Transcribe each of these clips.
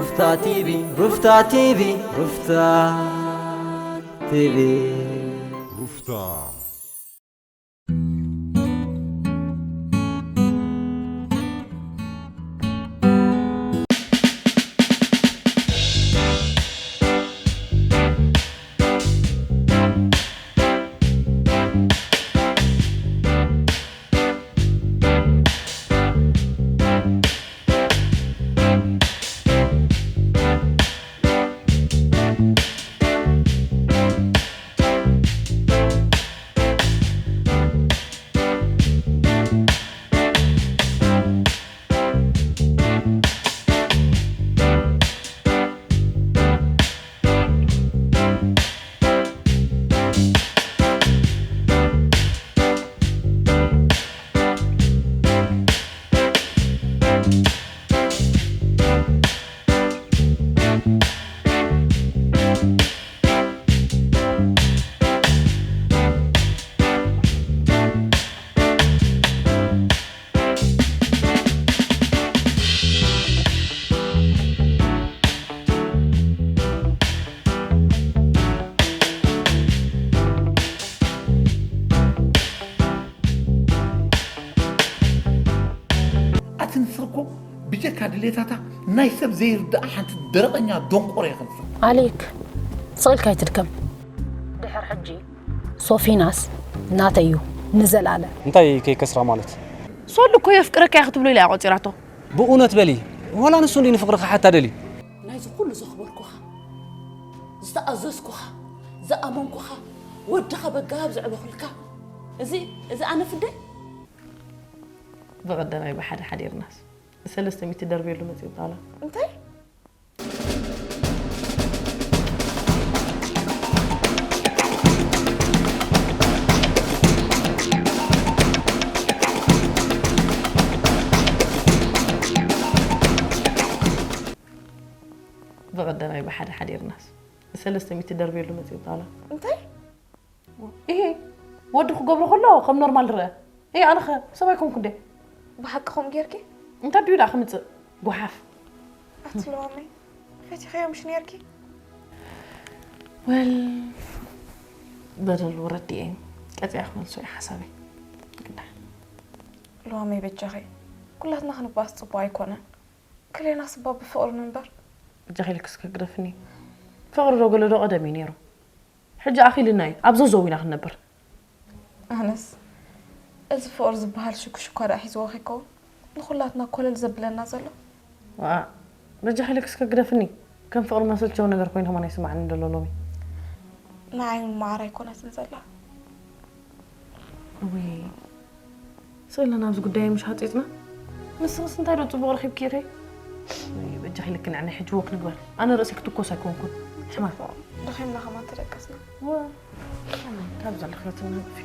ሩፍታ ቲቪ፣ ሩፍታ ቲቪ፣ ሩፍታ ቲቪ። ሩፍታ። ኣቲ ንስኺ እኮ ብጀካ ድሌታታ ናይ ሰብ ዘይርድኣ ሓንቲ ደረቐኛ ደንቆሮ ኢኺ ንስኺ። ኣሌክ፣ ስቕ ኢልካ ኣይትድከም። ድሕር ሕጂ ሶፊናስ ናተይ እዩ ንዘላለም። እንታይ ከይከስራ ማለት? ሶል እኮ የፍቅረካ እያ ክትብሎ ኢላ እያ ቆጺራቶ። ብእውነት በሊ፣ ዋላ ንሱ እንዲ ንፍቕሪ ክሓታ ደልዩ? ናይዚ ኩሉ ዘኽበርኩኻ፣ ዝተኣዘዝኩኻ፣ ዝኣመንኩኻ፣ ወድኻ በጋሃብ ዘዕበኹልካ፣ እዚ፣ እዚ ኣነ ፍደይ? ብቐዳማይ ብሓደ ሓዲርናስ፣ ንሰለስተ ሚእቲ ደርብየሉ መጺኡ ጣውላ። እንታይ? ብቐዳማይ ብሓደ ሓዲርናስ፣ ንሰለስተ ሚእቲ ደርብየሉ መጺኡ ጣውላ። እንታይ? ኢሂ፣ ወዲ ክገብሮ ከሎ ከም ኖርማል ዝረአ። ኢሂ፣ ኣነኸ ሰብ ኣይኮንኩ እንዴ? ብሓቂ ከምኡ ጌርኪ? እንታይ ድዩ ደኣ ክምጽእ? ጓሓፍ። ኣቲ ሎሚ ፈቲኽዮ ምሽ ኔርኪ? ወል፣ በደል ውረድ እየ። ቀጺያ ክመልሶ እየ ሓሳበይ። ግዳ። ሎሚ በጃኺ፣ ኩላትና ክንባስ ጽቡቕ ኣይኮነን። ክልኤና ስባ ብፍቕሪ ንንበር። በጃኺ ኢልኪ እስከ ግደፍኒ። ፍቕሪ ዶ ገለ ዶ ቀደም እዩ ነይሩ። ሕጂ ኣኺልና እዩ፣ ኣብ ዘዘው ኢና ክንነብር። ኣነስ፣ እዚ ፍቕሪ ዝበሃል ሽኩሽኳ ደኣ ሒዝዎ ከይከውን ንኹላትና ኮለል ዘብለና ዘሎ። ዋእ፣ በጃኺ ኢልኪ እስከ ግደፍኒ። ከም ፍቕሪ መሰልቸው ነገር ኮይኑ ከማን ኣይስማዕንን ዘሎ ሎሚ። ንዓይ እውን መዓር ኣይኮነትን ዘላ። እውይ፣ ስእለ ናብዚ ጉዳይ ምሽ ሃፂፅና? ንስኽስ እንታይ ዶ ፅቡቕ ረኺብኪ ኢኺ? እይ፣ በጃኺ ልክንዕና ሕጂ ወክ ንግበር። ኣነ ርእሰይ ክትኮስ ኣይኮንኩን። ሕማም። ደኺምና ከማን ተደቀስና። እወ። ከመይ ካብ ዘለኽዮ ትናገፊ?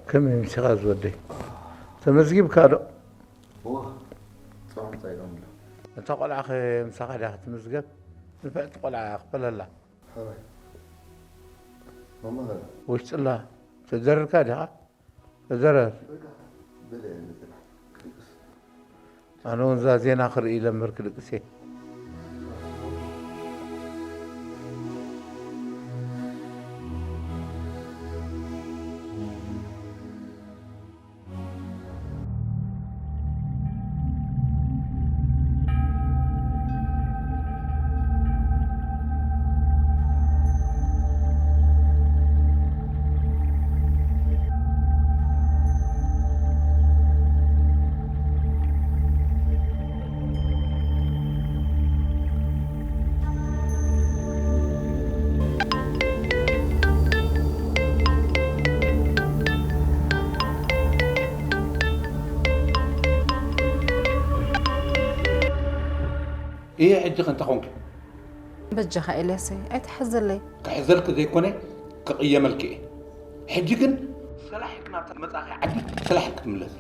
ከመይ ምሲኻ ዝወደይ? ተመዝጊብካ ዶ? እወ። ፅባሕ ምፃእ ኢሎም ኣሎ። እታ ቆልዓ ኸ ምሳኻ ድያ ክትምዝገብ? ንፍዕቲ ቆልዓ ክፈለላ። ሓራይ። ማማ ኸ? ውሽጥላ ተዘረርካ ዲኻ? ተዘረር። በቃ፣ በለ፣ በለ፣ በለ። ክድቅስ። ኣነ እውን እዛ ዜና ክርኢ ኢለ እምበር ክድቅስ እየ። እየ ሕጂ ከ እንታይ ኾንኪ? በጃኻ ኤልያሰይ፣ ኣይትሓዘለይ። ክሕዘልኪ ዘይኮነ፣ ክቕየመልኪ እየ። ሕጂ ግን ሰላሕ ኢልኪ ናብታ መጻእኺ ዓዲ ሰላሕ ኢልኪ ትምለሲ።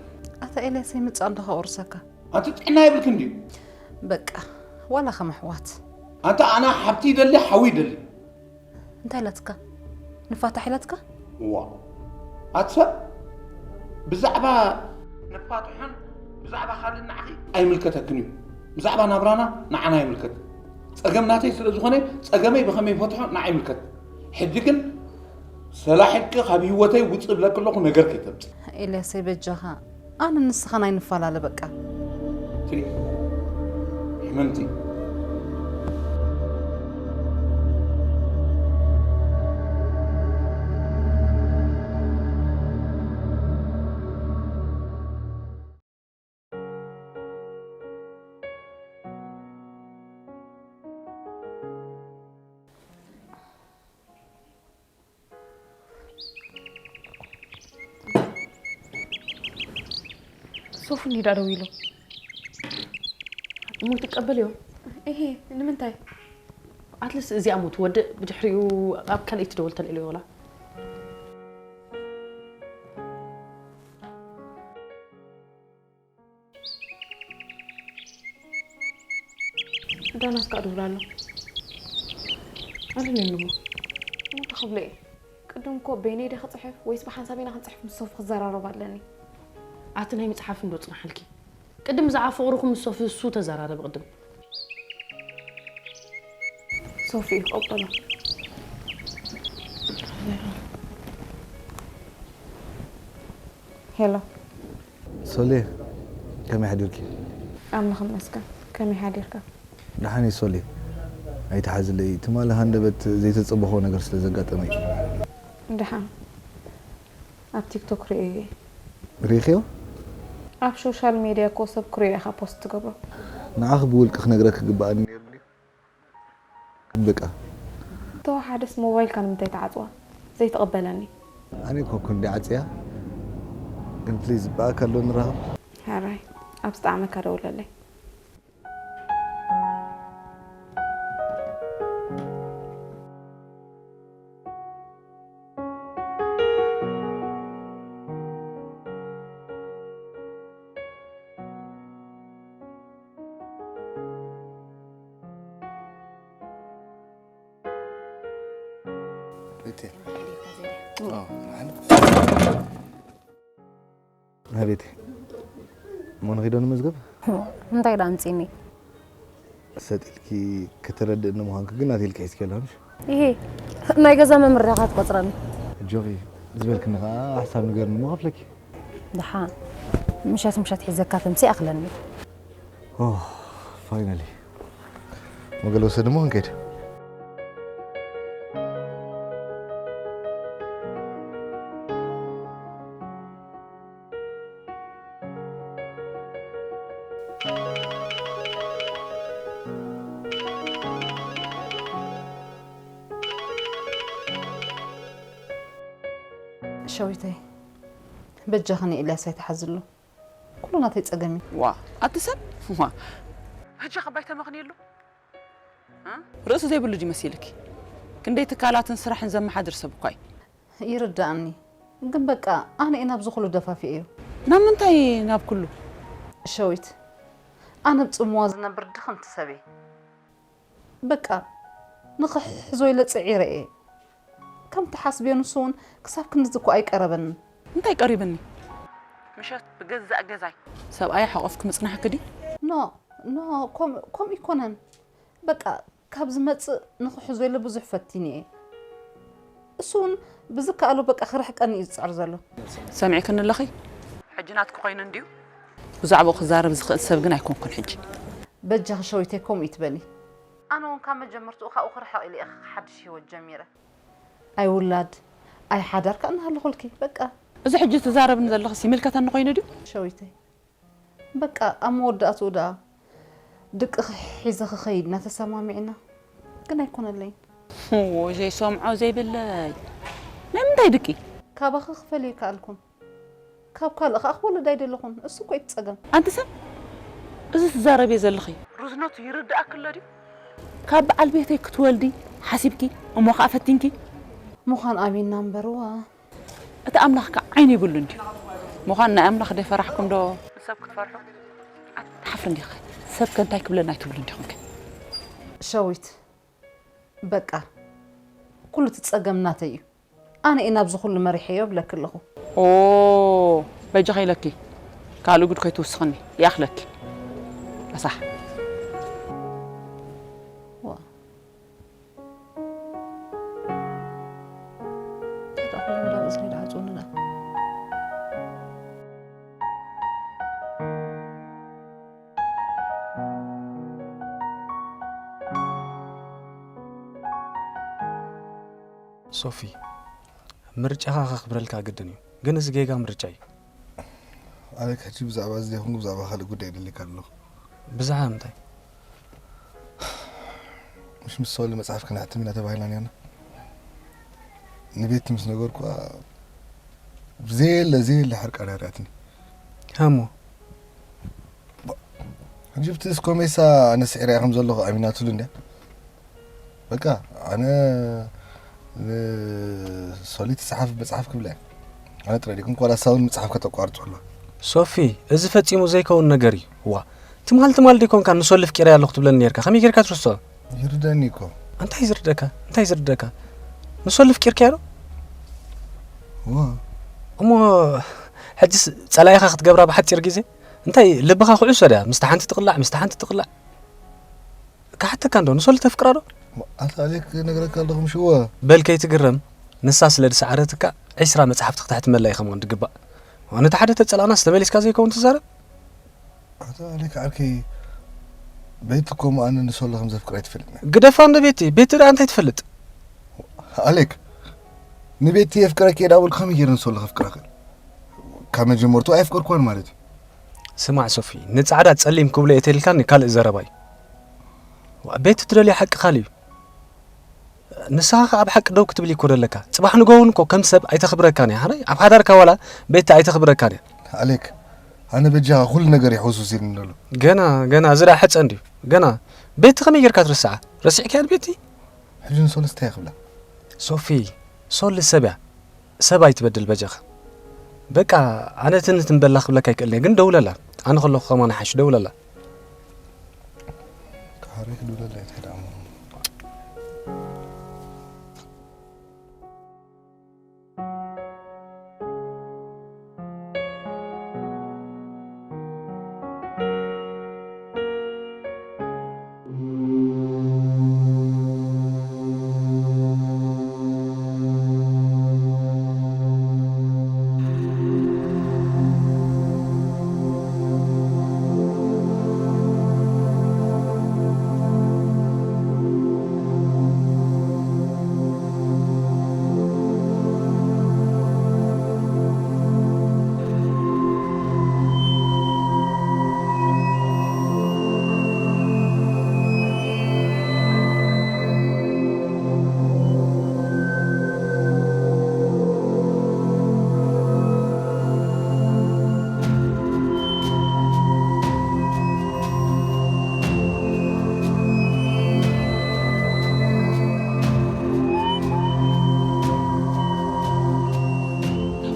ኣታ ኤልያሰይ፣ ምጻእ እንዶ ከቑርሰካ። ኣንቲ ጥዕና የብልክን ድዩ? በቃ፣ ዋላ ከም ኣሕዋት። ኣንታ ኣና ሓብቲ ይደሊ፣ ሓዊ ይደሊ። እንታይ ኢላትካ? ንፋታሕ ኢላትካ? ዋ። ኣቲ ሰብ? ብዛዕባ ንፋትሖን ብዛዕባ ካልእ ንዓኺ ኣይምልከተክን እዩ። ብዛዕባ ናብራና ንዓና ይምልከት። ጸገም ናተይ ስለ ዝኾነ ጸገመይ ብኸመይ ፈትሖ ንዓይ ይምልከት። ሕጂ ግን ሰላሒልኪ ካብ ህይወተይ ውጽእ ብለኪ ኣለኹ፣ ነገር ከይተምጽእ። ኤልያሰይ በጃኻ ኣነ ንስኻን ኣይንፈላለ በቃ። ትሪ ሕመምቲ። ሶፉ እንዲዳ ደው ኢሉ እሞ ትቀበልዮ? እሄ፣ ንምንታይ? ኣትሊስት እዚኣ እሞ ትወድእ፣ ብድሕሪኡ ኣብ ካልኣይቲ ደወል ተልዕልዮ ወላ? ዳናት ከኣ ደውላ ኣሎ። ኣለኒ እሞ። እሞ እንታይ ክብሎ እየ? ቅድም እኮ በይነይ ድየ ክጽሕፍ ወይስ ብሓንሳብ ኢና ክንጽሕፍ ምስ ሶፊ ክዘራረብ ኣለኒ። ኣቲ ናይ ምጽሓፍ እንዶ ጽናሓልኪ። ቅድም ብዛዕባ ፍቕርኹም ምስ ሶፊ እሱ ተዘራረቢ ቅድም። ሶፊ ይቀበሎ። ሄሎ። ሶሌ፣ ከመይ ሓዲርኪ? ኣምላኽ ይመስገን። ከመይ ሓዲርካ? ደሓን እየ ሶሌ። ኣይትሓዝለይ። ትማሊ ሃንደበት ዘይተጸበኾ ነገር ስለ ዘጋጠመ እዩ። ደሓን። ኣብ ቲክቶክ ርእየ እየ። ርኢኽዮ? ኣብ ሶሻል ሜድያ እኮ ሰብ ክርእዮ ኢኻ ፖስት ትገብሮ። ንዓኺ ብውልቂ ክነግረኪ ክግበኣኒ ነይሩ ድዩ? በቃ። ተወሓደስ ሞባይልካ ንምንታይ ትዓጽዋ? ዘይትቕበለኒ? ኣነ እኮ ክንዲ ዓጽያ። ግን ፕሊዝ ብኣካል ዶ ንራኸብ? ሕራይ። ኣብ ዝጠዓመካ ደውለለይ። ቤቴ። ናቤቴ እሞ ንኺዶ ንመዝገብ። እንታይ ዳ ኣምጺኒ? ሰጥ ኢልኪ ከተረድእኒ ምዃንኪ ግን ኣትልኪ ሒዝኪ ኣለምሽ። ይሄ ናይ ገዛ መምርያኻ ትቆጽረኒ። ጆኺ ዝበልክኒ ከዓ ሓሳብ ንገርኒ እሞ ከፍለኪ። ደሓ ምሸት ምሸት ሒዘካ ተምሲ ኣኽለኒ። ኦ ፋይናሊ። መገለ ወሰድ እሞ ክንከይድ። ሸዊተይ በጃኺ ንኤልያስ ኣይትሓዝሉ። ኩሉ ናተይ ጸገም እዩ። ዋ ኣቲ ሰብ ዋ ሕጂ ከ ባይ ተመኽንየሉ ርእሲ ዘይብሉ ድዩ መሲልኪ? ክንደይ ትካላትን ስራሕን ዘመሓድር ሰብ እኳ እዩ። ይርዳእኒ ግን በቃ ኣነ እየ ናብዚ ኩሉ ደፋፊኤዮ። ናብ ምንታይ ናብ ኩሉ? ሸዊት ኣነ ብጽምዋ ዝነብር ድኽምቲ ሰብ እየ። በቃ ንኽሕሕዞ ኢለ ጽዒረ እየ። ከም ትሓስብዮ ንሱ እውን ክሳብ ክንድዚ እኮ ኣይቀረበንን። እንታይ ቀሪብኒ? ምሸት ብገዛእ ገዛይ ሰብኣይ ሓቆፍኪ ምጽናሕኪ ድዩ? ኖ ኖ ከምኡ ኣይኮነን። በቃ ካብ ዝመጽእ ንኽሕዞ ኢለ ብዙሕ ፈቲነ እየ። እሱ እውን ብዝከኣሎ በቃ ክርሕቀኒ እዩ ዝጽዕር ዘሎ። ሰሚዕክኒ ኣለኺ? ሕጂ ናትኪ ኮይኑ እንድዩ። ብዛዕባኡ ክዛረብ ዝኽእል ሰብ ግን ኣይኮንኩን ሕጂ። በጃኺ ሸዊተይ ከምኡ ይትበሊ። ኣነ እውን ካብ መጀመርትኡ ካብኡ ክርሕቕ ኢለ እየ ሓድሽ ህይወት ጀሚረ። ኣይ ውላድ ኣይ ሓዳር ከኣ እናሃለኹልኪ በቃ። እዚ ሕጂ ትዛረብኒ ዘለኽስ ይምልከተኒ ኮይኑ ድዩ? ሸዊተይ በቃ ኣብ መወዳእትኡ ደኣ ድቂ ሒዘ ክኸይድ ኢና ተሰማሚዕና ግን ኣይኮነለይን። እዎ ዘይሰምዖ ዘይብለይ ናይ ምንታይ ድቂ? ካባኺ ክፈልዮ ኣይከኣልኩን። ካብ ካልእ ከኣ ክወልድ ኣይደለኹን። እሱ እኮ እዩ እቲ ጸገም። ኣንቲ ሰብ እዚ ትዛረብዮ ዘለኺ ርዝነቱ ይርድኣኪ ኣሎ ድዩ? ካብ በዓል ቤተይ ክትወልዲ ሓሲብኪ እሞ ከኣ ፈቲንኪ? ምዃን ኣሚንና እምበርዋ። እቲ ኣምላኽ ከ ዓይኒ ይብሉን ድዩ? ምዃን ናይ ኣምላኽ ደይፈራሕኩም ዶ ንሰብ ክትፈርሑ? ኣትሓፍርን ዲኺ? ሰብ ከ እንታይ ክብለና ኣይትብሉን ዲኹም ከ? ሸዊት በቃ ኩሉ እቲ ጸገም ናተይ እዩ። ኣነ እየ ናብዚ ኩሉ መሪሐዮ እብለኪ ኣለኹ። ኦ በጃኺ ኢለኪ፣ ካልእ ጉድ ከይትውስኽኒ፣ ይኣኽለኪ። ኣሳሕ። ዋ። እንታይ ደኣ ኩሉ እንዳ እዝኒ ደኣ ዓጽውንና። ሶፊ፣ ምርጫኻ ከኽብረልካ ግድን እዩ፣ ግን እዚ ጌጋ ምርጫ እዩ። ኣሌክ፣ ሕጂ ብዛዕባ እዚ ዘይኮንኩ ብዛዕባ ካልእ ጉዳይ ደሊካ ኣለኹ። ብዛዕባ ምንታይ? ምሽ ምስ ሰወሊ መጽሓፍ ክነሕትም ኢና ተባሂልና ነርና። ንቤቲ ምስ ነገርኩዋ፣ ዘየለ፣ ዘየለ ሕርቃን እያ ርእያትኒ። እሞ? ሕጂ ብቲ ስኮሜሳ ኣነ ስዒረ እያ ከም ዘለኹ ኣሚናትሉ እንድያ። በቃ፣ ኣነ ንሶሊ ትጽሓፍ መጽሓፍ ክብላ እየ። ኣነ ጥራይ ዲኩም፣ ዋላ ሳውን መጽሓፍ ከተቋርጹ ኣለዋ። ሶፊ፣ እዚ ፈጺሙ ዘይከውን ነገር እዩ። ዋ፣ ትማል ትማል ዲኮንካ ንሶሊ ፍቂረ ኣለኹ ትብለኒ ነርካ። ከመይ ጌርካ ትርስዖ? ይርደኒ እኮ። እንታይ ዝርደካ? እንታይ ዝርደካ? ንሶሊ ፍቂርካያ ዶ? ዋ። እሞ፣ ሕጅስ ጸላኢኻ ክትገብራ ብሓጺር ግዜ? እንታይ ልብኻ ኩዕሶ ድያ? ምስታ ሓንቲ ትቕላዕ፣ ምስታ ሓንቲ ትቕላዕ። ክሓተካ እንዶ፣ ንሶሊ ተፍቅራ ዶ? ኣታ ኣሌክ ነግረካ ኣለኹ ምሽ እወ። በል ከይትግረም፣ ንሳ ስለ ዝሰዓረትካ ዒስራ መጽሓፍቲ ክተሕትመላ ኢኻ ምዃን ትግባእ። ዋላ ነቲ ሓደ ተጸላእናስ ተመሊስካ ዘይከውን ትዛረብ? ኣታ ኣሌክ ዓርከይ፣ ቤቲ እኮ እሞ ኣነ ንሶሊ ከም ዘፍቅራ ኣይትፈልጥን እያ። ግደፋ እንዶ ቤቲ፣ ቤቲ ደኣ እንታይ ትፈልጥ? ኣሌክ፣ ንቤቲ የፍቅረኪ እየ ዳበልኩ ከመይ ገይረ ንሶሊ ከፍቅራ ክእል? ካብ መጀመርቱ ኣየፍቀርኳን ማለት እዩ። ስማዕ ሶፊ፣ ንጻዕዳ ጸሊም ክብሎ እየ ተልካኒ ካልእ ዘረባ እዩ። ዋ፣ ቤቲ ትደልዮ ሓቂ ካልእ እዩ። ንስኻ ከኣ ኣብ ሓቂ ደው ክትብል እኮ ደለካ። ጽባሕ ንግሆ እውን እኮ ከም ሰብ ኣይተኽብረካን እያ። ሓራይ ኣብ ሓዳርካ ዋላ ቤቲ ኣይተኽብረካን እያ። ኣሌክ፣ ኣነ በጃኻ ኩሉ ነገር እዩ ሕውስውስ ኢሉኒ ዘሎ። ገና፣ ገና፣ እዚ ደኣ ሕጸ እንድዩ። ገና፣ ቤቲ ከመይ ጌርካ ትርስዓ? ረሲዕካያ ንቤቲ? ሕጂ ንሶልስ እንታይ ክብላ? ሶፊ፣ ሶል ሰብ እያ። ሰብ ኣይትበድል በጃኻ። በቃ፣ ኣነ ትንትን በላ ክብለካ ኣይክእልን እየ፣ ግን ደውለላ። ኣነ ከለኹ ከማን ይሓይሽ፣ ደውለላ። ካሬ ክድውለላ እየ፣ እንታይ ደኣ እሞ።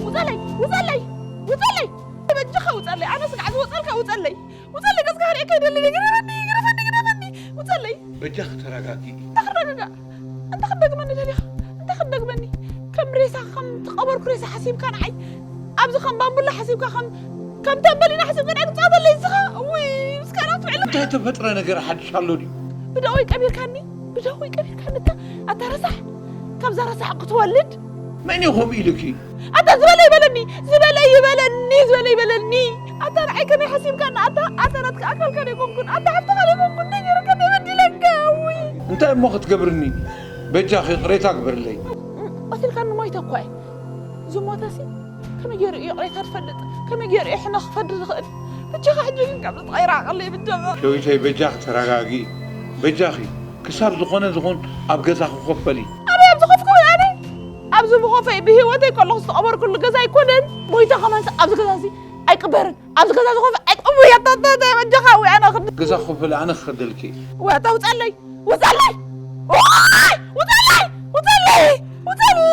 ውጸለይ! ውጸለይ! ውጸለይ! በጃኻ ውጸለይ! ኣነ ስጋዕ ዝወጸልካ ውጸለይ! ውጸለይ! ገጽካ ክርእየካ ኣይደልን እየ! ግደፈኒ! ግደፈኒ! ግደፈኒ! ውጸለይ! በጃኺ ተረጋግኢ። እንታይ ክረጋጋእ? እንታይ ክትደግመኒ ደሊኻ? እንታይ ክትደግመኒ? ከም ሬሳ፣ ከም ተቐበርኩ ሬሳ ሓሲብካ ንዓይ፣ ኣብዚ ከም ባምቡላ ሓሲብካ፣ ከም፣ ከም ተምበሊና ሓሲብካ ንዓይ ክትጻወተለይ ንስኻ? ውይ፣ ምስካና ትውዕል። እንታይ ተፈጥረ ነገር ሓድሽ ኣሎ ድዩ? ብደወይ ቀቢርካኒ፣ ብደወይ ቀቢርካኒ፣ እታ፣ ኣታ ረሳሕ፣ ካብዛ ረሳሕ ክትወልድ። መን እዩ ከምኡ ኢሉኪ? ኣታ ዝበለ ይበለኒ፣ ዝበለ ይበለኒ፣ ዝበለ ይበለኒ። ኣታ ንዓይ ከመይ ሓሲብካኒ? ኣታ፣ ኣታ ናትካ ኣካልካ ዘይኮንኩን፣ ኣታ ሓፍትኻ ዘይኮንኩን፣ እንታይ ገይረካ ተበዲለካ? ውይ። እንታይ እሞ ክትገብርኒ? በጃኺ ይቕሬታ ግበርለይ። ቀቲልካኒ ሞይተ እኳ እየ። ዝሞተሲ ከመይ ገይሩ እዩ ይቕሬታ ዝፈልጥ? ከመይ ገይሩ እዩ ሕነ ክፈዲ ዝኽእል? በጃኻ ሕጂ ግን ካብ ዝተቐይራ ዓቐለይ በጃኻ። ሸዊተይ በጃኺ ተረጋጊ። በጃኺ ክሳብ ዝኾነ ዝኾን ኣብ ገዛኺ ኮፍ በሊ። ኣበይ ኣብ ዝኸፍኩ ኣነ? ኣብዚ ብኾፈይ ብህይወተይ ከለኹ ዝተቐበርኩሉ ገዛ ኣይኮነን። ሞይተ ከማንስ ኣብዚ ገዛ እዚ ኣይቅበርን። ኣብዚ ገዛ ዝኾፈ ኣይቅቡ ያታታታ በጃኻ ወይ ኣነ ክድ ገዛ ኮፍ በሊ ኣነ ክኸደልኪ። ወይ ኣታ ውጻለይ። ውጻለይ። ወይ! ውጻለይ። ውጻለይ። ውጻለይ።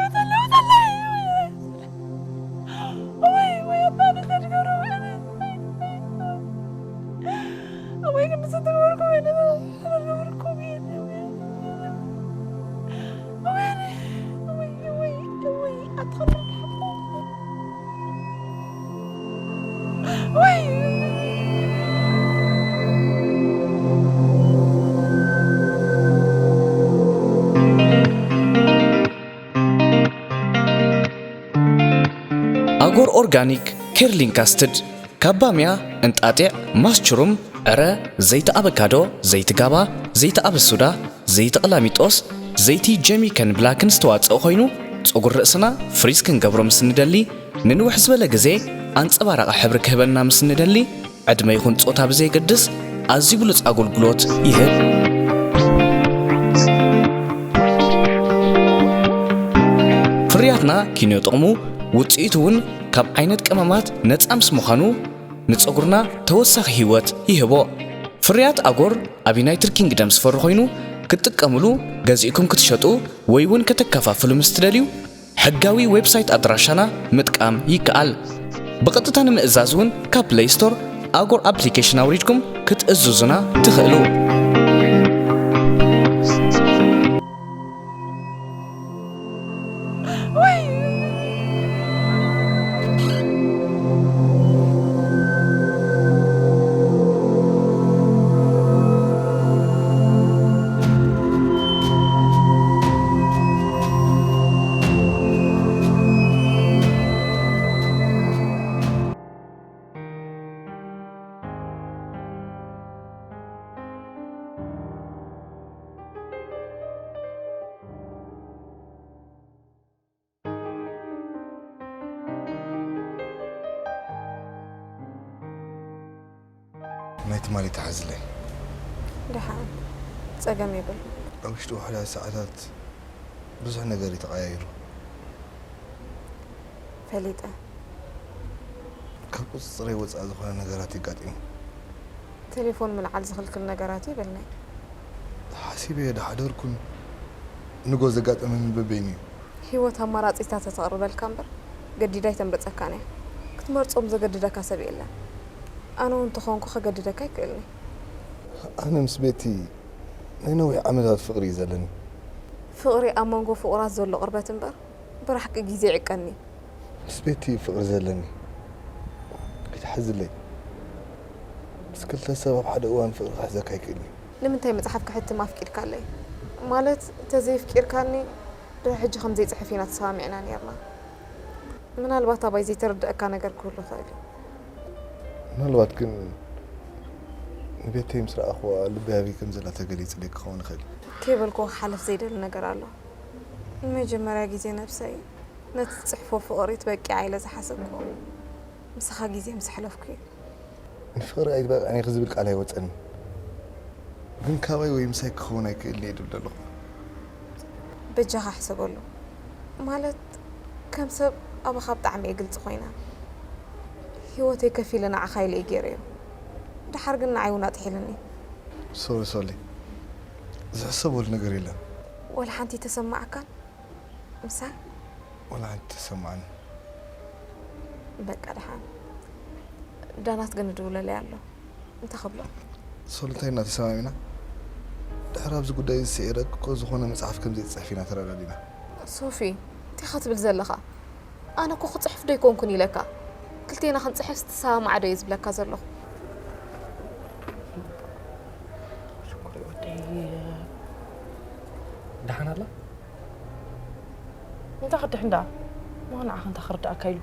ውጻለይ። ውጻለይ። ወይ ወይ ኣታ ንተድገሩ ወይ ወይ ክንሰተወርኩ ወይ ወይ ወይ ወይ ኣትኸብር ኣጎር ኦርጋኒክ ኬርሊን ካስትድ ካብ ባምያ፣ እንጣጢዕ፣ ማስችሩም፣ ዕረ፣ ዘይቲ ኣበካዶ፣ ዘይቲ ጋባ፣ ዘይቲ ኣበሱዳ፣ ዘይቲ ቅላሚጦስ፣ ዘይቲ ጀሚከን ብላክን ዝተዋፀኦ ኮይኑ፣ ፀጉሪ ርእስና ፍሪዝ ክንገብሮ ምስ እንደሊ፣ ንንውሕ ዝበለ ግዜ ኣንፀባራቒ ሕብሪ ክህበና ምስ እንደሊ፣ ዕድመ ይኹን ጾታ ብዘየገድስ ኣዝዩ ብሉጽ ኣገልግሎት ይህብ። ፍርያትና ኪንዮ ጥቕሙ፣ ውጽኢቱ እውን ካብ ዓይነት ቀመማት ነጻ ምስ ምዃኑ፣ ንጸጉርና ተወሳኺ ህይወት ይህቦ። ፍርያት ኣጎር ኣብ ዩናይትድ ኪንግደም ዝፈሪ ኮይኑ፣ ክትጥቀምሉ፣ ገዚእኩም ክትሸጡ ወይ እውን ከተከፋፍሉ ምስ ትደልዩ፣ ሕጋዊ ዌብሳይት ኣድራሻና ምጥቃም ይከኣል። ብቐጥታ ንምእዛዝ እውን ካብ ፕለይ ስቶር ኣጎር ኣፕሊኬሽን ኣውሪድኩም ክትእዝዙና ትኽእሉ። ናይ ትማሊ ተሓዝለይ። ደሓን፣ ጸገም የብሉን። ኣብ ውሽጢ ውሑዳት ሰዓታት ብዙሕ ነገር እዩ ተቐያይሩ። ፈሊጠ። ካብ ቁጽጽረይ ወጻኢ ዝኾነ ነገራት የጋጢሙ። ቴሌፎን ምልዓል ዝኽልክል ነገራት እዩ በልናይ። ሓሲበዮ ዳሓደርኩን ንጎ ዘጋጠመኒ በበይኑ እዩ። ህይወት ኣማራጺታት ተቕርበልካ እምበር ገዲዳ ኣይተምርጸካን እያ። ክትመርጾም ዘገድደካ ሰብ የለን። ኣነ እውን እንተኾንኩ ከገድደካ ኣይክእልን እየ። ኣነ ምስ ቤቲ ናይ ነዊሕ ዓመታት ፍቕሪ እዩ ዘለኒ። ፍቕሪ ኣብ መንጎ ፍቑራት ዘሎ ቅርበት እምበር ብራሕቂ ግዜ ይዕቀኒ። ምስ ቤቲ ፍቕሪ ዘለኒ ክትሕዝለይ። ምስ ክልተ ሰብ ኣብ ሓደ እዋን ፍቕሪ ክሕዘካ ኣይክእልን እዩ። ንምንታይ መጽሓፍ ክሕትም ኣፍቂድካለይ? ማለት፣ ተዘይፍቂርካኒ ድሕሪ ሕጂ ከም ዘይጽሕፍ ኢና ተሰማሚዕና ኔርና። ምናልባት ኣባይ ዘይተረድአካ ነገር ክህሉ ይኽእል እዩ። ምናልባት ግን ንቤተይ ምስ ረኣኽዋ ልበይ ኣበይ ከም ዘላ ተገሊጹለይ ክኸውን ይኽእል እዩ። ከይበልክዎ ክሓልፍ ዘይደሊ ነገር ኣሎ። ንመጀመርያ ግዜ ነብሰይ ነቲ ትጽሕፎ ፍቕሪ ትበቂዓ ኢለ ዝሓሰብክዎ ምሳኻ ግዜ ምስ ኣሕለፍኩ እዩ። ንፍቕሪ ኣይትበቕዕን ኢኺ ዝብል ቃል ኣይወጸንን። ግን ካባይ ወይ ምሳይ ክኸውን ኣይክእልን እየ ዝብል ዘለኹ። በጃኻ ሕሰበሉ። ማለት፣ ከም ሰብ ኣባኻ ብጣዕሚ እየ ግልጺ ኮይነ። ህይወተይ ከፊለ ንዓኻ ኢለ እየ ገይረዮ። ደሓር ግን ንዓይ እውን ኣጥሒሉኒ። ሶሪ ሶሊ፣ ዝሕሰበሉ ነገር የለን። ወላ ሓንቲ ተሰማዓካን? ምሳይ? ወላ ሓንቲ ተሰማዓኒ። በቃ ደሓን። ዳናት ግን ይድውለለይ ኣሎ። እንታይ ክብሎ? ሶሊ፣ እንታይ ኢና ተሰማሚና? ድሕሪ ኣብዚ ጉዳይ እዚ ስዒረ እኮ ዝኾነ መጽሓፍ ከም ዘይትጽሕፊ ኢና ተረዳዲና። ሶፊ፣ እንታይ ኢኻ ትብል ዘለኻ? ኣነ እኮ ክጽሕፍ ዶ ኣይኮንኩን ኢለካ። ክልቴና ክንጽሕፍ ዝተሰማማዕ ዶ እየ ዝብለካ ዘለኹ? ሽኮር ወደይ። ደሓን ኣላ? እንታይ ክድሕን ደኣ? እሞ ንዓኻ እንታይ ክርድኣካ ኢሉ?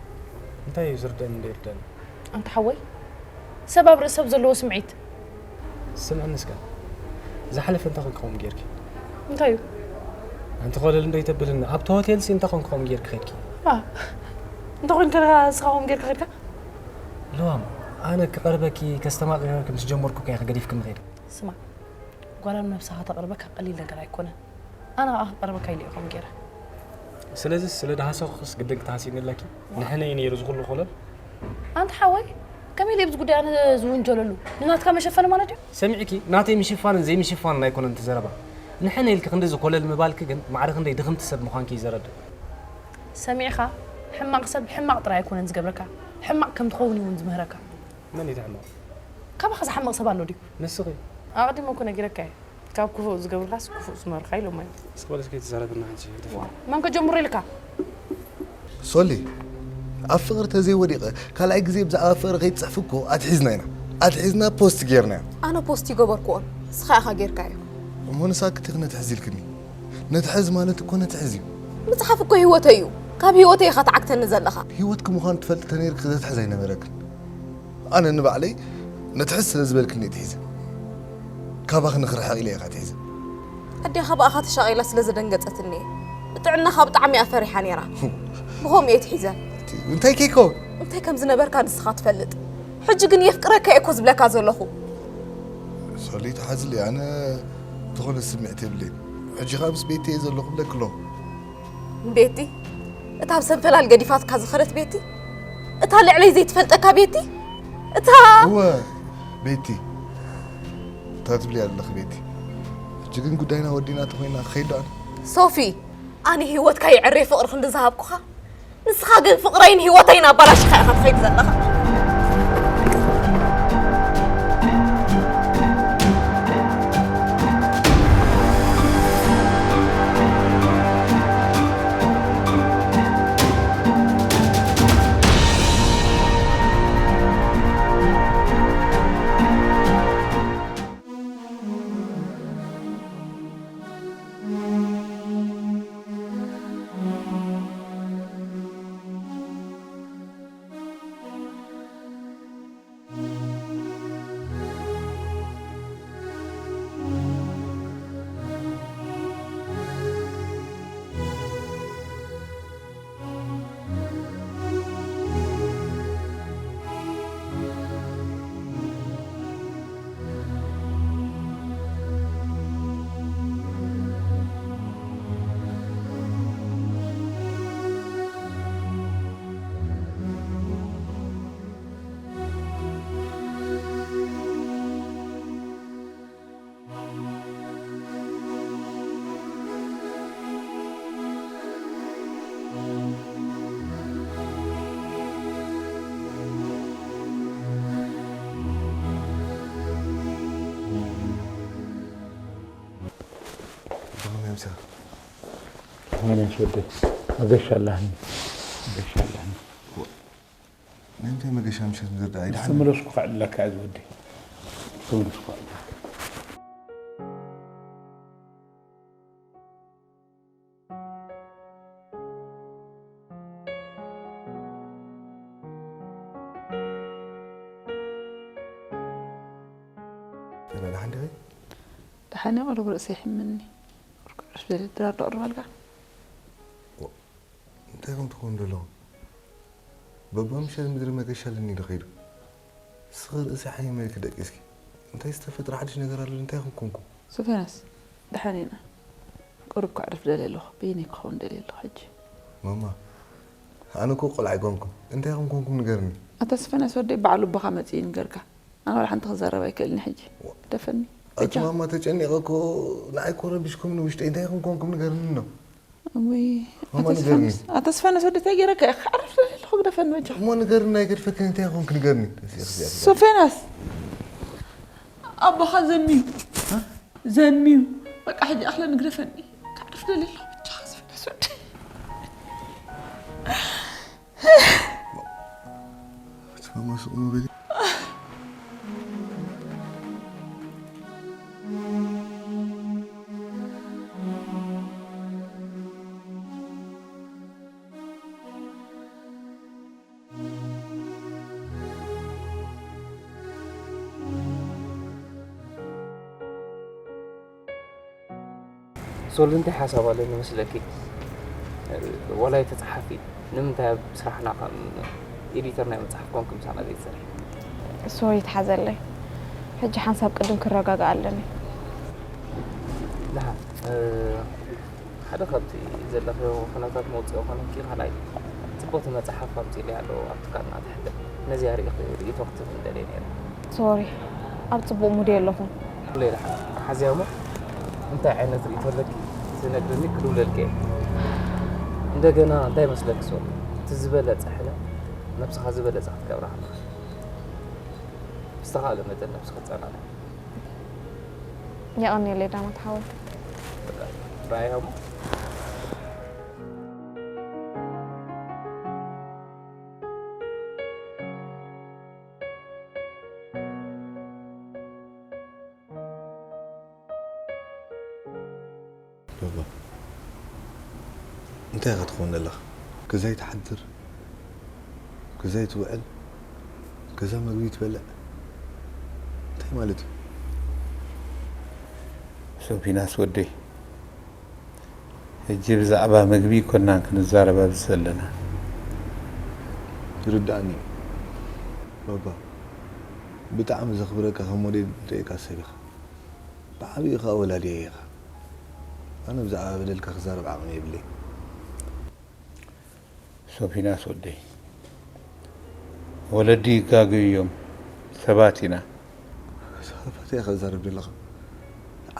እንታይ እዩ ዝርድኣኒ እንዶ ይርድኣኒ? ኣንታ ሓወይ፣ ሰብ ኣብ ርእሲ ሰብ ዘለዎ ስምዒት። ስምዕኒ እስከ፣ ዝሓለፈ እንታይ ኮንኪ ከምኡ ጌርኪ? እንታይ እዩ? ኣንቲ ኮለል እንዶ ይተብልኒ፣ ኣብቲ ሆቴልሲ እንታይ ኮንኪ ከምኡ ጌርኪ ኸድኪ? ዋ፣ እንታይ ኮንኪ ንስኻ ከምኡ ጌርካ ኸድካ? ልዋም፣ ኣነ ክቐርበኪ ከስተማቕረኪ ምስ ጀመርኩ እኮ ኢኺ ገዲፍክኒ ኸይድኪ። ስማዕ፣ ጓል ኣብ ነብስኻ ተቕርበካ ቀሊል ነገር ኣይኮነን። ኣነ ኸኣ ክቐርበካ ኢለ እየ ከምኡ ገይረ። ስለዚ ስለ ዝሃሰኹኽስ ግድን ክትሃስይኒ ኣለኪ? ንሕነይ ነይሩ ዝኹሉ ኮለል? ኣንታ ሓወይ፣ ከመይ ኢለ ኣብዚ ጉዳይ ኣነ ዝውንጀለሉ? ንናትካ መሸፈኒ ማለት ድዩ? ሰሚዕኪ፣ ናተይ ምሽፋንን ዘይምሽፋንን ኣይኮነን እቲ ዘረባ። ንሕነይ ኢልኪ ክንድዚ ኮለል ምባልኪ ግን ማዕረ ክንደይ ድኽምቲ ሰብ ምዃንኪ እዩ ዘረድእ። ሰሚዕኻ፣ ሕማቕ ሰብ ሕማቕ ጥራይ ኣይኮነን ዝገብረካ፣ ሕማቕ ከም ትኸውን እዩ እውን ዝምህረካ። መን እዩ እቲ ሕማቕ? ካባኻ ዝሓምቕ ሰብ ኣሎ ድዩ? ንስኺ። ኣቐዲመ እኮ ነጊረካ እየ። ካብ ክፉእ ዝገብርካስ ክፉእ ዝመርካ ኢሎሞ እዮም። እስኪ በል እስኪ ተዛረብና ሕጂ፣ ግደፍ። ዋ፣ መን ከጀምሮ ኢልካ? ሶሊ፣ ኣብ ፍቕሪ ተዘይወዲቐ ካልኣይ ግዜ ብዛዕባ ፍቕሪ ከይትጽሕፊ እኮ ኣትሒዝና ኢና። ኣትሒዝና ፖስት ጌርና። ኣነ ፖስት ይገበርኩዎን ንስኻ ኢኻ ጌርካዮ። እሞ ንሳክት ኢኺ ነትሕዝ ኢልክኒ። ነትሕዝ ማለት እኮ ነትሕዝ እዩ። ምጽሓፍ እኮ ህይወተይ እዩ። ካብ ህይወተይ ኢኻ ትዓግተኒ ዘለኻ። ህይወትኪ ምዃኑ ትፈልጢ ተነይርኪ ዘትሕዝ ኣይነበረክን። ኣነ ንባዕለይ ነትሕዝ ስለ ዝበልክኒ እየ ትሒዘ። ካባኺ ንኽርሕቕ ኢለ እየ ትሒዘ። ኣዴኻ ብኣኻ ተሻቒላ ስለ ዘደንገጸትኒ እየ። ብጥዕናኻ ብጣዕሚ እያ ፈሪሓ ነይራ። ብኸምኡ እየ ትሒዘ። እቲ እንታይ ከይከውን? እንታይ ከም ዝነበርካ ንስኻ ትፈልጥ። ሕጂ ግን የፍቅረካ እየ እኮ ዝብለካ ዘለኹ። ሶሊ፣ ተሓዝሊ፣ ኣነ ዝኾነ ስምዒት የብለይን። ሕጂ ኸኣ ምስ ቤቲ እየ ዘለኹ ብለኪ ኣለኹ። ቤቲ? እታ ኣብ ሰንፈላል ገዲፋትካ ዝኸደት ቤቲ? እታ ልዕለይ ዘይትፈልጠካ ቤቲ? እታ እወ፣ ቤቲ። እታ ትብልያ ኣለኺ ቤቲ። ሕጂ ግን ጉዳይና ወዲና ተኾይና ክኸይድ ዶ ኣነ? ሶፊ፣ ኣነ ህይወትካ የዕሬ ፍቕሪ ክንዲ ዝሃብኩኻ፣ ንስኻ ግን ፍቕረይን ህይወተይን ኣባላሽኻ ኢኻ ትኸይድ ዘለኻ። ብኸመይ ኣምሲኻ? ከመይ ነሽ ወደይ? መገሻ ኣላህኒ። መገሻ ኣላህኒ። ናይ እንታይ መገሻ ምሸት ምድሪ ደኣ? ኣይደሓን። ዝተመለስኩ ከዕልለካ እየ ዝወደይ። ዝተመለስኩ ከዕልለካ። ደሓን ዲኺ? ደሓን እየ፣ ቁሩብ ርእሰይ ይሕመኒ። ቁሩብ ዕረፍ ደልየ ድራር ዶ ኣቕርበልካ? እንታይ ከም ትኸውን ዘለኹ? በባ ምሸት ምድሪ መገሻ ኣለኒ ዶ ከይዱ? እስኺ ርእሲ ሓይመልኪ ደቂስኪ። እንታይ ዝተፈጥረ ሓድሽ ነገር ኣሎ? እንታይ ከም ኮንኩ? ሶፍያናስ፣ ደሓን ኢና። ቁሩብ ከዕርፍ ደልየ ኣለኹ። በይነይ ክኸውን ደልየ ኣለኹ ሕጂ። ማማ፣ ኣነ እኮ ቆልዓ ኣይኮንኩን። እንታይ ከም ኮንኩም ንገርኒ። ኣታ ሶፍያናስ ወደይ፣ በዓል ኣቦኻ መጺኡ ይንገርካ። ኣነ ዋላ ሓንቲ ክዛረብ ኣይክእልን ሕጂ። ዋ። ደፈኒ። ኣቲ በጃ። ማማ፣ ተጨኒቐ እኮ ንዓይ እኮ ረቢሽኩምኒ ውሽጠይ። እንታይ ከም ኮንኩም ንገርኒ ነው። እውይ፣ ማማ ኣታ ንገርኒ። ስፈንስ፣ ኣታ ስፈንስ ወዲ እንታይ ገይረካ ኢኻ? ዓርፍ ኣለኹ ግደፈኒ በጃ። እሞ ንገርኒ፣ ኣይገድፈክን እንታይ ኮንክ ንገርኒ። ሶፌናስ፣ ኣቦኻ ዘምዩ። እ? ዘምዩ። በቃ ሕጂ ኣኽለ ንግደፈኒ። ክዓርፍ ደሊ ኣለኹ በጃ ስፈንስ ወዲ። እቲ ማማ ስቕ ምበሊ። ሶል፣ እንታይ ሓሳብ ኣለኒ መስለኪ? ዋላ ኣይተጸሓፊ፣ ንምንታይ ኣብ ስራሕና ከም ኤዲተር ናይ መጽሓፍ ኮንክ ምሳና ዘይትሰርሒ? ሶሪ፣ ይትሓዘለይ። ሕጂ ሓንሳብ ቅድም ክረጋጋእ ኣለኒ። ደሓን፣ እ፣ ሓደ ካብቲ ዘለኽዮ ኩነታት መውጽኢ ኮነኪ፣ ካልኣይ ጽቡቕቲ መጽሓፍ ኣምጺእለይ ኣሎ ኣብ ትካልና ትሕተ። ነዚኣ ርኢኺ ርእይቶ ክትህብኒ ደልየ ነይረ። ሶሪ፣ ኣብ ጽቡቕ ሙድ የለኹን። ሌላ ሓዝያ እሞ እንታይ ዓይነት ርእይቶ ኣለኪ ትነግርኒ ክድውለልኪ እየ። እንደገና እንታይ መስለኪ ሶል፣ እቲ ዝበለጸ ሕነ ነብስኻ ዝበለጸ ክትገብራ ኣለኻ። ብዝተኻእለ መጠን ነብስኺ ተጸናንዒ። የቐንየለይ ዳማት ሓወይ። በቃ፣ ራእያ እሞ። ባባ፣ እንታይ ኢኻ ትኸውን ዘለኻ? ገዛይ ትሓድር፣ ገዛይ ትውዕል፣ ገዛ መግቢ ትበልዕ፣ እንታይ ማለት እዩ? ሶፊናስ ወደይ፣ ሕጂ ብዛዕባ ምግቢ ኣይኮናን ክንዛረብ ኣብዚ ዘለና። ይርዳእኒ እዩ ባባ፣ ብጣዕሚ ዘኽብረካ ከም ሞዴል ዝርእየካ ሰብ ኢኻ። ብዓቢኡ ከኣ ወላዲየይ ኢኻ። ኣነ ብዛዕባ በደልካ ክዛረብ ዓቕሚ የብለይን። ሶፊናስ ወደይ፣ ወለዲ ይጋገዩ እዮም፣ ሰባት ኢና። ሰባት እያ ከዛርብ ዘለኻ።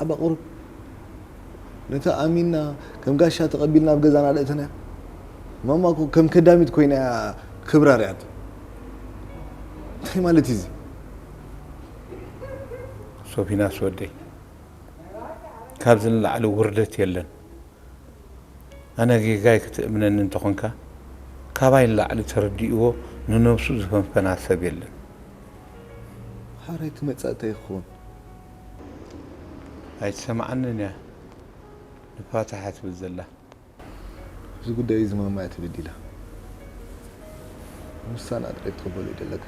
ዓባ ቁሩብ ነታ ኣሚንና ከም ጋሻ ተቐቢልና ኣብ ገዛና ደእተናያ። ማማ እኮ ከም ከዳሚት ኮይና እያ ክብራ ሪኣቶ። እንታይ ማለት እዩ እዚ? ሶፊናስ ወደይ፣ ካብዚ ንላዕሊ ውርደት የለን። ኣነ ጌጋይ ክትእምነኒ እንተኾንካ፣ ካባይ ንላዕሊ ተረዲእዎ ንነብሱ ዝፈንፈና ሰብ የለን። ሓራይ ትመጽእ እንታይ ክኸውን? ኣይትሰምዓንን እያ ንፋታሕ ትብል ዘላ። እዚ ጉዳይ እዚ ማማ እያ ተበዲላ። ንሳ ንኣ ጥራይ ክትቕበሎ እዩ ደለካ።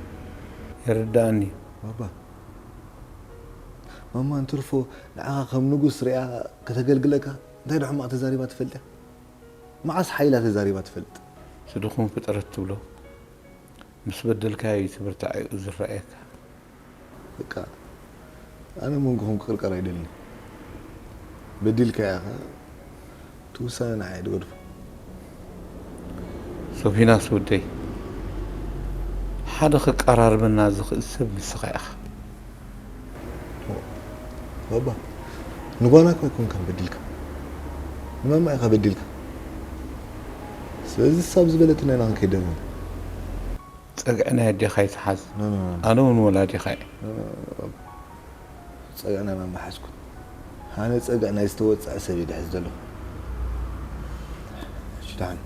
ይርድኣኒ እዩ። ባባ፣ ማማ እንትርፎ ንዓኻ ከም ንጉስ ሪኣ ከተገልግለካ እንታይ ዶ ሕማቕ ተዛሪባ ትፈልጥ እያ? መዓስ ሓይላ ተዛሪባ ትፈልጥ? እቲ ድኹም ፍጥረት ትብሎ ምስ በደልካዮ እዩ እቲ ብርታዐኡ ዝረኣየካ። በቃ ኣነ መንጎኹም ክቕርቀር ኣይደልን። በዲልካ ኢኻ፣ እቲ ውሳነ ንዓይ እየ ዝገድፎ። ሶፊናስ ወደይ፣ ሓደ ከቀራርበና ዝኽእል ሰብ ንስኻ ኢኻ። ባባ፣ ንጓና እኮ ኣይኮንካን በዲልካ፣ ንማማ ኢኻ በዲልካ። ስለዚ ሳብ ዝበለትና ኢና ክንከይድ ዘለና። ጸግዒ ናይ ኣዴኻ ኣይትሓዝ። ኖ፣ ኖ፣ ኖ፣ ኖ። ኣነ እውን ወላዲኻ እየ። ኖ፣ ኖ፣ ኖ፣ ኖ፣ ባባ። ጸግዒ ናይ ማማ ሓዝኩን። ኣነ ጸግዒ ናይ ዝተወጽዐ ሰብ እየ ዝሕዝ ዘለኹ። እሺ፣ ደሓን።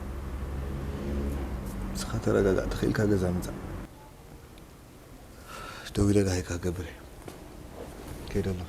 ንስኻ ተረጋጋዕ፣ ተኽኢልካ ገዛ ምጻእ። ደው ኢለ ደሃይካ ክገብር እየ። ከይደ ኣለኹ።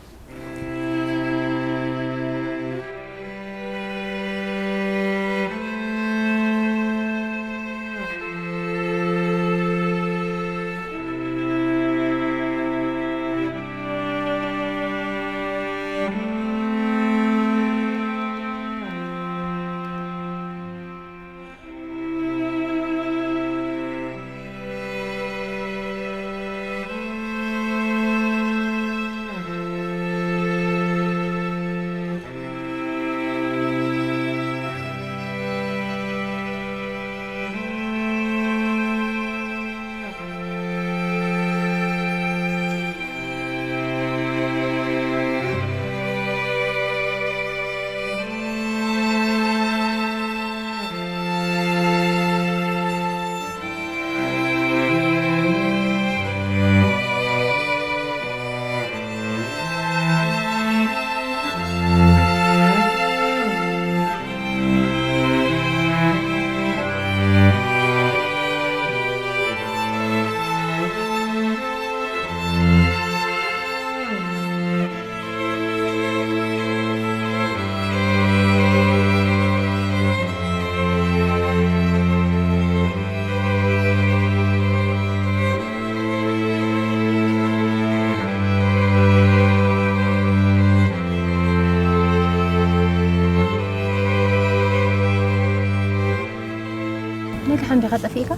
ነግሕ እንዲኻ ጠፊእካ?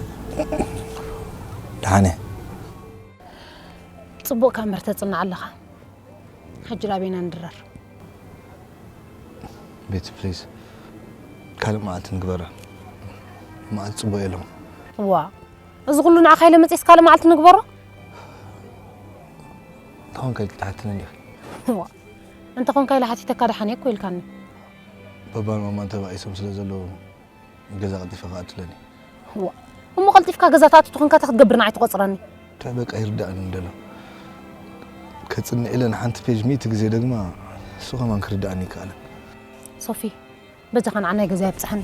ደሓነ። ጽቡቕ ካምበር ተጽንዕ ኣለኻ። ሕጂ ላቤና ንድረር። ቤቲ፣ ፕሊዝ፣ ካልእ መዓልቲ ንግበራ። መዓልቲ ጽቡቕ የለኹን። ዋ፣ እዚ ኩሉ ንዓኻ ኢለ መጺስ ካልእ መዓልቲ ንግበሮ? እንተኾንካ ኢልኪ ትሓትኒ እንዲኺ። ዋ፣ እንተኾንካ ኢለ ሓቲተካ ደሓን እየ እኮ ኢልካኒ። ባባን ማማን ተባኢሶም ስለ ዘለዉ ገዛ ቀልጢፈ ክኣቱ ኣለኒ። ዋ፣ እሞ ቀልጢፍካ ገዛ ትኣቱ ተኾንካ እንታይ ክትገብር ንዓይ ትቆጽረኒ? እንታይ በቃ ይርዳእኒ እንደሎ። ከጽንዕ ኢለ ንሓንቲ ፔጅ ሚእቲ ግዜ ደግማ እሱ ከማን ክርዳእኒ ይከኣለን። ሶፊ፣ በጃኻ ንዓ ናይ ገዛ የብጽሐኒ።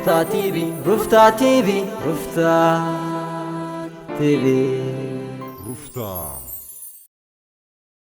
ሩፍታ ቲቪ ሩፍታ ቲቪ ሩፍታ ቲቪ ሩፍታ